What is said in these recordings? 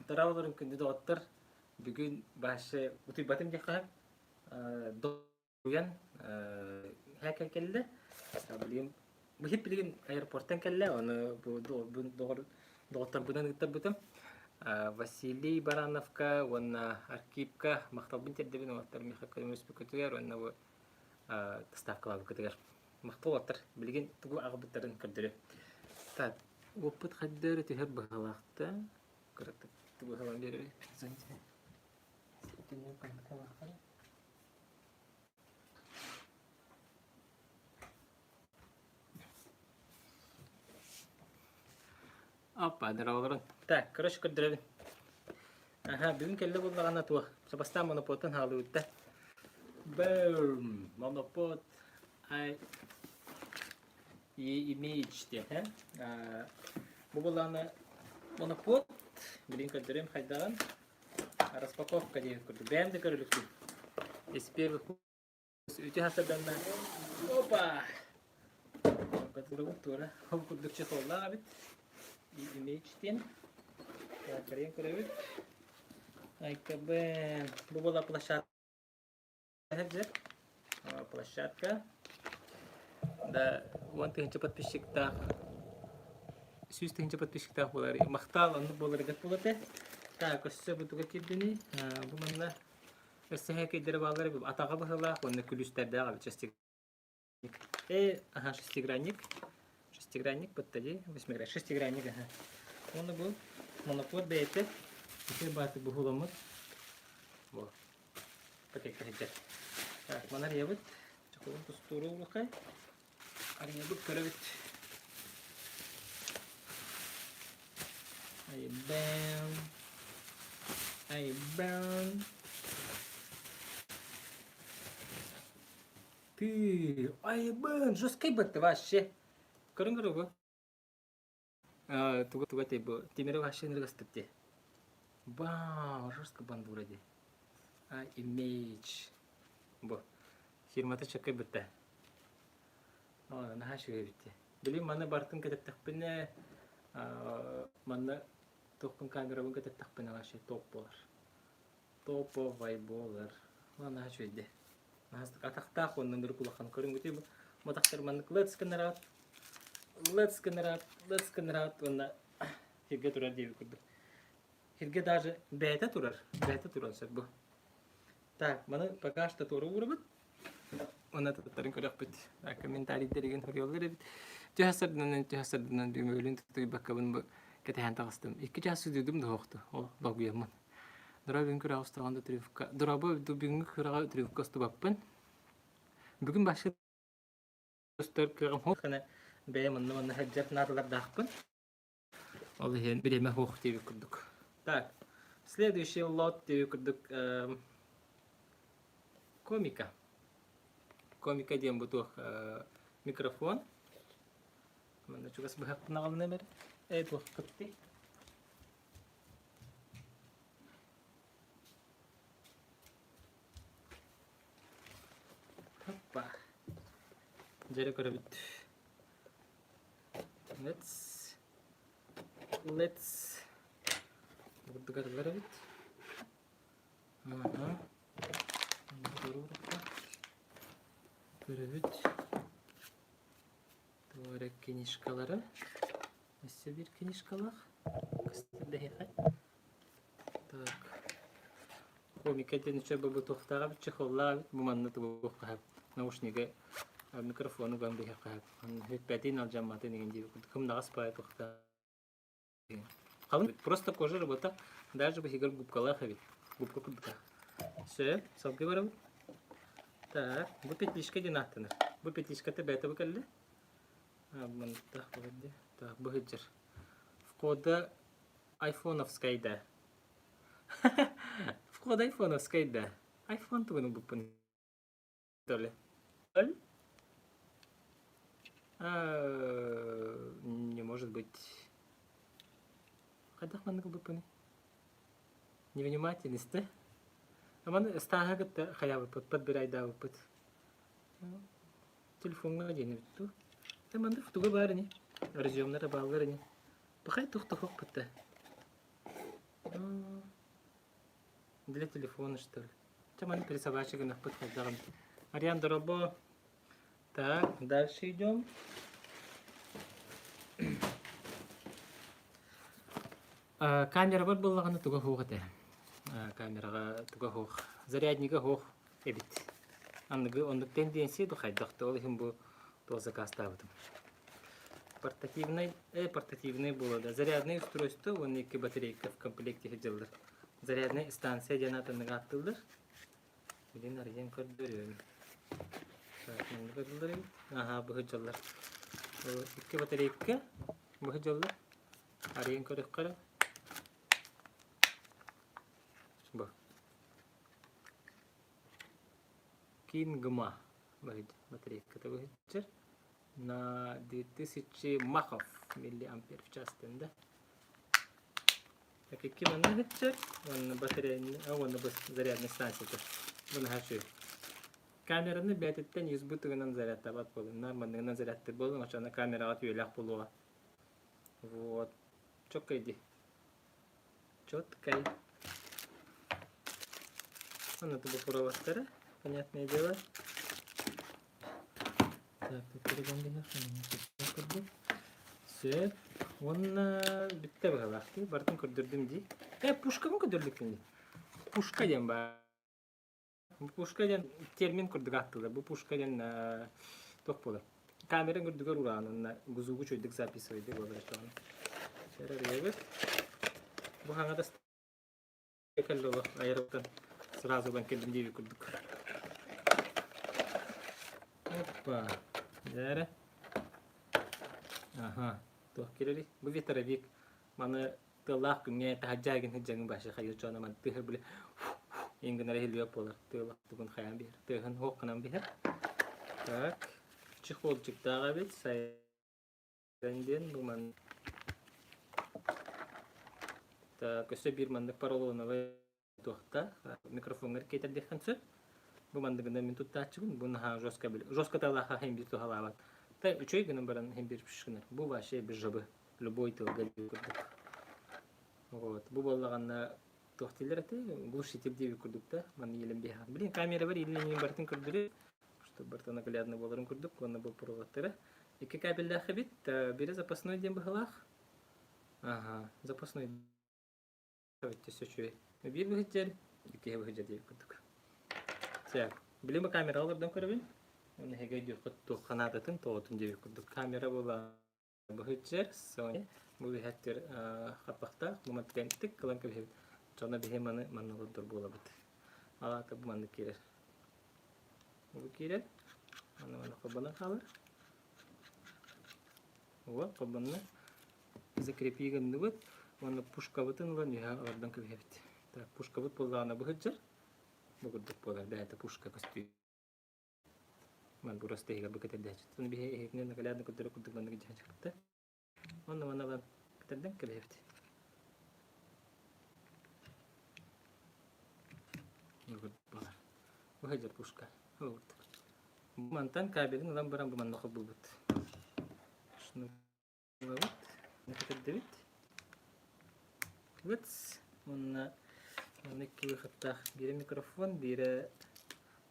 Дорооболорун күндү доҕоттор. Бүгүн башы утуйбатым диэххэ долгуйан һээкэл кэллэ. Билигин быһыт билигин аэропорттан кэллэ. Ону бу доҕор доҕотторбунан ыыттарбытым. Василий Барановка уонна Аркипка махталбын тиэрдэбин уолаттар миэхэ көмөлөспүккүтүгэр уонна бу доставкалаабыккытыгар. Махтал уолаттар. Билигин тугу аҕалбыттарын көрдөрүө. Так, уоппут хайда эрэ түһэр быһыылаахта. Кыратык быһалан биэрэр. Опа, дороголорун. Так, короче, көрдөрөбүн. Аха, бүгүн кэллэ буоллаҕына туох? Бастаан моноподтан хаалыбытта. Бэм, монопод I image диэн, э? Бу буоллаҕына монопод, билин көрдөрүм хайдаҕын. Распаковка диэн курдук. Бэйэм да көрүлүкпүн. Из первых Үтү хасарданна. Опа! Туора. Ол курдук чехоллаах эбит. Image диэн. Көрөн көрөбүт. АКБ. Бу была площадка. Площадка. Да, 10 000 подписчиктаах 100 000 подписчиктаах буолар. Махтал оннук буоларыгар буолар Так, өссө бу туга киирдини. Бу манна Өссө һээкэйдэрэ бааллар эбит. Атаҕа быһыылаах уонна күлүүстэрдээх эбит шестигранник. Э, аха, шестигранник. Шестигранник бытта дии. Восьмигранник. Шестигранник, аха. Уонна бу монопод бэйэтэ ити бааты буһуламмыт. Бу. Пакетка сылдьар. Так, маны арыйабыт. Чоколун тустууру улахай. Арыйабыт, көрөбүт. Айбэм. Айбэм. Ты, айбын, жесткий бытты вообще. Көрүҥ көрүгү. Тугу тугу этэй бу тимири вообще ынырыгастык дии. Вау, жестко бандура дии. А, имидж. Бу. Фирмата чөккөй бүттэ. Наһаа үчүгэй эбит дии. Билигин маны барытын кэтэттэхпинэ, манна туохпун камерабын кэтэттэхпинэ вообще топ буолар. Топовай буолар. Наһаа үчүгэй дии. Атахтаах уонна ынырык улахан көрүҥҥүтүй бу матахтар маннык let's гыннараат let's гыннараат let's гыннараат уонна сиргэ турар диэбит курдук. Сиргэ даже бэйэтэ турар, бэйэтэ туран сөп бу. Так, маны пока что туора уурабыт. Уонна таттарын көрөхпүт. Комментарийдэригин суруйаллар эбит. Түһэ сырдынан, түһэ сырдынан бүгүн тутуйбаккабын бу кэтэһэн таҕыстым. Икки чаас судуйдум да суохту. Ол долгуйаммын. Дороо бүгүн күрэҕэ устаҕын да трюфка. Дорообо бүгүҥҥү күрэҕэ трюфка устубаппын. Бүгүн башка устар кыаҕым суох гына бэйэм онно-манна сылдьар наадалардаахпын. Ол иһин бириэмэ суох диэбит курдук. Так, следующий лот диэбит курдук комика. Комика диэн бу туох микрофон. Манна чугас быһахпын аҕалына бэр. Э туох кытты. Оппа. Дьэрэ көрөбүт. Let's Let's бурдугарылар эбит. Ага. Көрөбүт. Туора книжкалары. Өссө биир книжкалаах. Көстөр Так. Комика диэн үчүгэй бу туохтааҕа эбит, чехоллаах эбит. Бу манна тугуохха сөп. Наушнига микрофону уган биһиэххэ сөп. Бүппэтин, алдьамматын игин диэбит курдук. Кымнаҕас баайы туохтаах. Халыҥ просто кожа работа даже быһыгар губкалаах эбит. Губка курдук. Сөп, салгыы барабыт. Так, бу петличка диэн ааттанар. Бу петличката бэйэтэ бу кэллэ. Мантах Так, бу сылдьар. Входа айфоновскай да. Вход айфоновскай да. Айфон тугун ылбыппын Толя. Не может быть. Хайдах маннык ылбыппыный? Невнимательность, да? Аман ыстааһа кытта хайаабыппыт, подбирайдаабыппыт. Телефоҥҥа диэн эбит дуу? Э, маннык туга баар ини? Разъемнара бааллар ини. Пахай туох да суох да. Для телефона, что ли? Чэ, маны пересобачий гыныахпыт хайдаҕын. Ариан, доробо. Так, дальше идем. Камерабар буоллаҕына туга суох этэ. Камераҕа туга суох. Заряднига суох эбит. Аныгы оннук тенденция ду хайдах да ол иһин бу туох заказтаабытым. Портативнай, портативнай буолуо да. Зарядное устройство уонна икки батарейка в комплекте сылдьаллар. Зарядная станция диэн атыннык ааттыыллар. Билин арыйан көрдөрүөм. Так, маннык көрдүлэр эбит. Аһаа, быһыдьаллар. Икки батарейка быһыдьаллар. Арыйан көрүөххэ эрэ. Бу. Кингма батарейката быһыдьар. На 2000 махов миллиампер в час да. Так икки манна сылдьар уонна батарейный уонна бу зарядный станцията. Бу наһаа үчүгэй. Камераны бэйэтиттэн USB тыгынан зарядтаабат буолунна, манныгынан зарядтыыр буоллун, оччоҕуна камераҕа үөлээх буолуоҕа. Вот. Чёткай дии. Чёткай. Аны бу проводтара, понятное дело. Так, курдук. Сөп. Уонна бүттэ быһалаах дии. Барытын көрдөрдүм дии. Пушкабын көрдөрбүккүн дии. Пушка диэн баар. Пушка диэн термин курдук ааттыыллар. Бу пушка диэн туох буолар? Камера үрдүгэр ураан онно гузугу чуйдук записывайдык буолар оччоҕуна. Эрэрийэбит. Бу хаҥа да кэллэ олох айарыттан сразу ылан кэллим диэбит курдук. Опа. Дээрэ. Аха. Туох кирери? Бу ветровик. Маны тыаллаах күҥҥэ таһырдьа гин сылдьаҥын башы хайыр чоона ман тыһыр били ингинара иһиллибэт буолар. Тыалах тугун хайаан биһэр. Тыаһын хуох гынан биһэр. Так. Чехолчиктаах эбит. Сайран диэн бу ман Так, өссө биир маннык поролоновай туохта микрофоҥҥар киэтэрдиэххин сөп. Бу манныгынан мин туттааччыбын. Бу наһаа жестко били. Жестко талаха хим биир туһалаабат. Та үчүгэй гынан баран хим биир гынар. Бу вообще без жабы. Любой тылга курдук. Вот. Бу буоллаҕына туох дииллэр этэй? Глушитель диэбит курдук да. Манна иилэн биһэҕин. Блин, камерабар иилэн барытын көрдөрү. Чтобы барыта наглядно буоларын курдук. Уонна бу проводтара. Икки кабеллээх эбит. Биирэ запасной диэн быһалаах. Ага, запасной өттүс үчүгэй. Биир быһыдьар, иккиһэ быһыдьар диэбит курдук. Так, билим камера олордон көрөбүн. Уонна эһиги өйдүөххүт туохха наадатын, тоҕотун диэбит курдук. Камера була быһыдьар, Sony. Бу биһэттэр хаппахтаах, бу мантык кылан кэбиһэбит. Дьоно биһи маны манна олордор буолабыт. Алаата бу маннык киирэр. Бу киирэр. Манна манна холбонон хаалар. Вот, холбонно. Закрепи гынныбыт уонна пушкабытын ылан үөһэ олордон кэбиһэбит. Так, пушкабыт буоллаҕына быһыдьар. Бу курдук буолар бэйэтэ пушка көстүү. Ман просто иһигэр бу кэтэрдээччит. Ону биһи иһитинэн наглядно көрдөрө курдук маннык дьаһан чыкта. Онно манна ылан кэтэрдэн кэбиһэбит. Бу курдук буолар. Быһыдьар пушка. Ол курдук. Мантан кабелин ылан баран бу манна холбуубут. Шнур Ылабыт, кэтэрдэбит. Выц. Уонна манна икки выходтаах. Биирэ микрофон, биирэ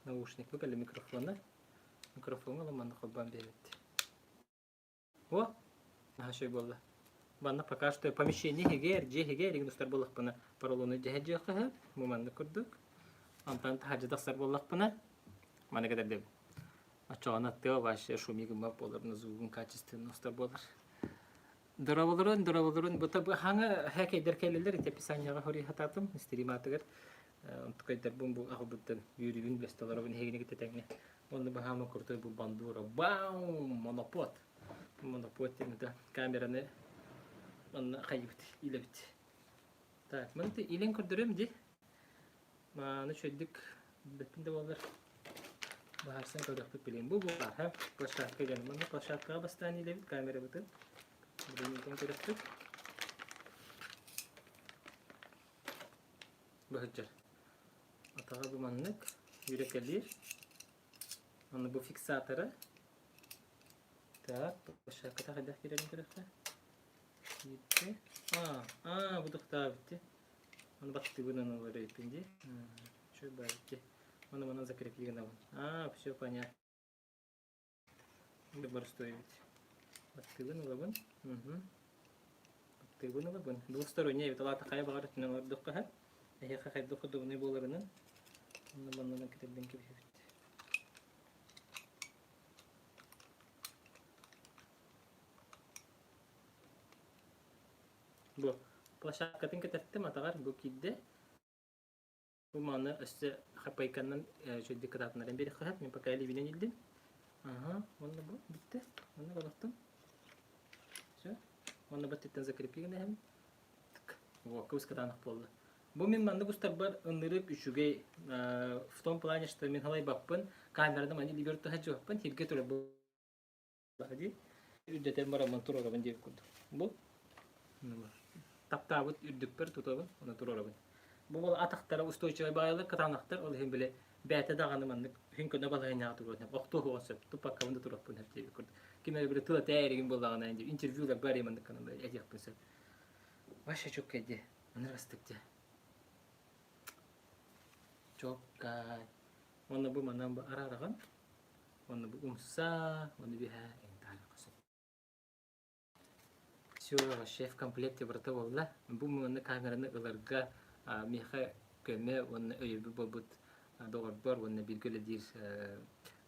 наушник. Бу кэлэ микрофона. Микрофоҥҥа ылан манна холбоон биэрэбит. О, наһаа үчүгэй буолла. Манна пока что помещение иһигэр, дьиэ иһигэр игин устар буоллахпына поролону дьэһэ дьиэххэ сөп. Бу маннык курдук. Онтон таһырдьа тахсар буоллахпына маны кэтэрдэбин. Оччоҕуна тыа вообще шумигы буолар, звугун качественно устар буолар. Дорабаларын, дорабаларын, бу хаҥа хэкэйдэр кэлэллэр, ити описанияҕа хоруйхатаатым, стриматыгар. Онтукайдарбын бу аҕабыттан үөрүүбүн бэстолоробун эһигини кытта тэҥҥэ. Онно баһаама крутой бу бандура. Баум! Монопод. Монопод диэн это камераны манна хайыбыт, илэбит. Так, маны илэн көрдөрөм ди. Мааны үчүгэйдик билбэппин да буоллар быһаарсан көрүөхпүт билигин. Бу буолла площадка диэн. Манна площадкаҕа бастаан иилэбит камерабытын. Билигин көрүөхпүт. Быһыдьар. Атаҕа бу маннык үрэкэлиир. Аны бу фиксатора. Так, площадката хайдах киирэрин көрүөххэ. Киирдэ. Аа, аа, бу тохтообут. Ону баттыыбын ылар эбиппин дии. Чё баайки. Ону манан закрепи гынабын. А, все понятно. Боростуой эбит. Баттыыбын ылабын. Угу. Баттыыбын ылабын. Двухсторонний эбит. Алаата хайа баҕар өттүнэн олордоххо сөп. Эһиэхэ хайдах удобнай буоларынан. Онно маннанан кэтэрдэн кэбиһэбит. Бу площадкатын кэтэртим, атаҕар бу киирдэ. Бу маны өссө хапайканнан үчүгэйдик кытаатыннаран биэриэххэ сөп. Мин пока илиибинэн иилдим. Аха, уонна бу бүттэ. Уонна олохтум. Все. Уонна баттыттан закрепи гына иһэбин. Во, кыбыс кытаанах буолла. Бу мин маннык устарбар ынырык үчүгэй в том плане, что мин халайбаппын, камераны маны илиибэр туһа сиргэ турар дии. Үрдэтэн бараммын туруорабын диэбит курдук. Бу таптаабыт үрдүкпэр тутабын, оны туруорабын. Бу бол атахтара устойчивай баайылар, кытаанахтар, ол иһин били бэйэтэ даҕаны маннык күн көнө балаһыанньаҕа туруон охтуо суоҕун сөп, туппаккабын да туруохпун сөп диэбит курдук. Ким эрэ били тыл этээ эригин буоллаҕына интервьюларга эрэ маннык гынан этиэхпин сөп. Вообще чөккэй дии, ынырык астык дии. Чоккай. Уонна бу манан бу араараҕын Уонна бу умса, уонна биһэ эҥтаарыха сөп. Все, вообще в комплекте барыта буолла. Бу манна камераны ыларга миэхэ көмө уонна өйөбүл буолбут доҕорбор уонна бииргэ үлэлиир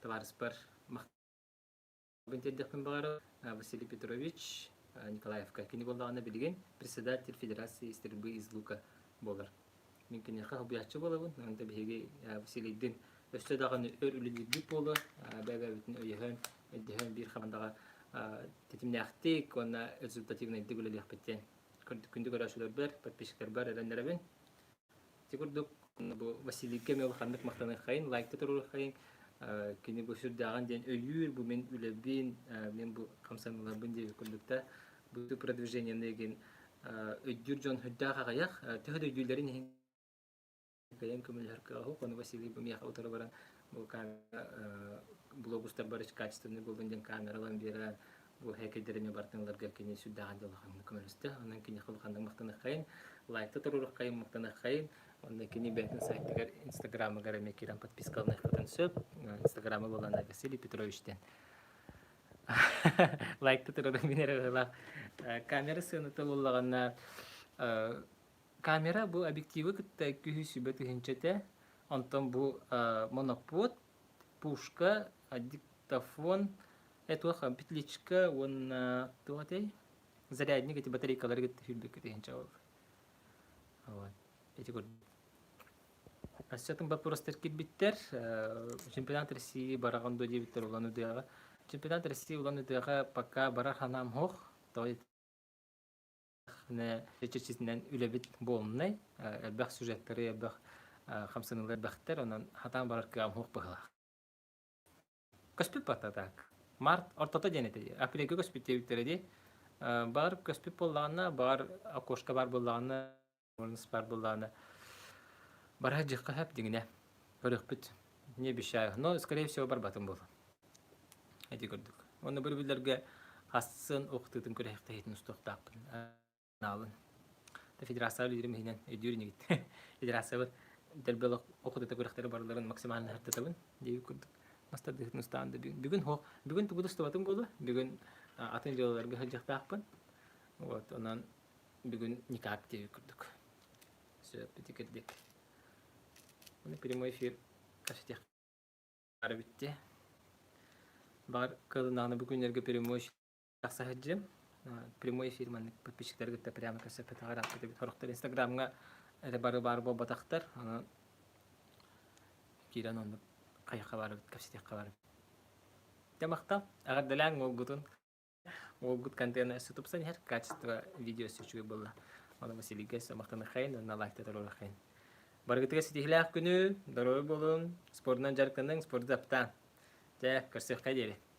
табаарыспар махталбын тиэрдиэхпин баҕарабын. Василий Петрович Николаевка. Кини буоллаҕына билигин председатель Федерации стрельбы из лука буолар. Мин киниэхэ хобуйааччы буолабын. Онто биһиги Василийдин өссө даҕаны өр үлэлиирбит буолуо. Бэйэ-бэйэбитин өйөһөн, өйдөһөн биир хамандаҕа тэтимнээхтик уонна результативнайдык үлэлиэхпит диэн күндү көрөөччүлэрбэр, подписчиктарбар эрэннэрэбин. Ити курдук бу Василийга эмиэ улаханнык махтаныаххайын, лайкта туруоруххайын. Кини бу сүрдээҕин диэн өйүүр, бу мин үлэбин, мин бу хамсаныыларбын диэбит курдук да бу продвижениены игин өйдүүр дьон үрдээх аҕыйах, төһө да өйдүүллэрин иһин кыайан көмөлөһөр кыаҕа суох. Ону Василий бу миэхэ утары баран бу камера блогустар бары качественный буоллун диэн камералан биэрэн бу хэкэйдэрини барытын ыларга кини сүрдээҕин да улаханнык көмөлөстө. Онон киниэхэ улаханнык махтаныаххайын, лайкта туруоруоххайын, махтаныаххайын. Онно кини бэйэтин сайтыгар инстаграмыгар эмиэ киирэн подпискаланыаххытын сөп. Инстаграмы буолан Василий Петрович диэн. Лайкта турарын мин эрэ быһыылаах. Камера сыаната буоллаҕына камера бу объективы кытта күһү сүбэ тыһыынча Онтон бу монопод, пушка, диктофон, туох петличка уонна туох этэй? Зарядник эти батарейкалары кытта сүүрбэккэ тыһыынча буолар. Вот. Эти курдук. Өссө атын боппуруостар киирбиттэр. Чемпионат России бараҕын дуо диэбиттэр Улан-Удэҕэ. Чемпионат России Улан-Удэҕэ пока барар санаам суох. Тоҕо диэтэххинэ, чэччитинэн үлэбит буолунай. Элбэх сюжеттары, элбэх хамсаныылар элбэхтэр. Онон хатаан барар кыаҕым суох быһыылаах. Көспүт батта так. Март ортото диэн этэ дии. Апрельгэ көспүт диэбиттэрэ дии. Баҕар көспүт буоллаҕына, баҕар окошко баар буоллаҕына, баар буоллаҕына барар дьиэххэ сөп дьиҥинэ. Көрүөхпүт. Не обещаю. Но, скорее всего, барбатым буолуо. Ити курдук. Уонна бу билэргэ хассын охтуутун күрэхтэһиитин устуохтаахпын. Аналын. Федерация лидерим иһинэн өйдүүр инигит. Федерациябыт дэлбэл охотута күрэхтэри барыларын максимально хартатабын диэбит курдук. Мастардыһытын устаан да бүгүн бүгүн хоох бүгүн тугу да устубатым буолуо. Бүгүн атын дьыалаларга сылдьыахтаахпын. Вот онон бүгүн никак диэбит курдук. Сөп ити кирдик. Оны прямой эфир кэпсэтиэх бүттэ. Баҕар кылынааны бу күннэргэ прямой тахса сылдьыам. Прямой эфир маннык подписчиктары кытта прямо кэпсэппэтэҕэр ааппыт Сорохтор Инстаграмҥа эрэ бары баар буолбатахтар. Онон киирэн оннук хайахха барыбыт, кэпсэтиэххэ барыбыт. Дьэ махтал. Эҕэрдэлээҥ уолгутун. Уолгут контена өссө тупсан иһэр, качество видео өссө үчүгэй буолла. Ону Василийга өссө махтаныххайын уонна лайкта туруоруххайын. Барыгытыгар ситиһиилээх күнү, доруобай буолуҥ, спордунан дьарыктаныҥ, спорду таптааҥ. Дьэ, көрсүөххэ диэри.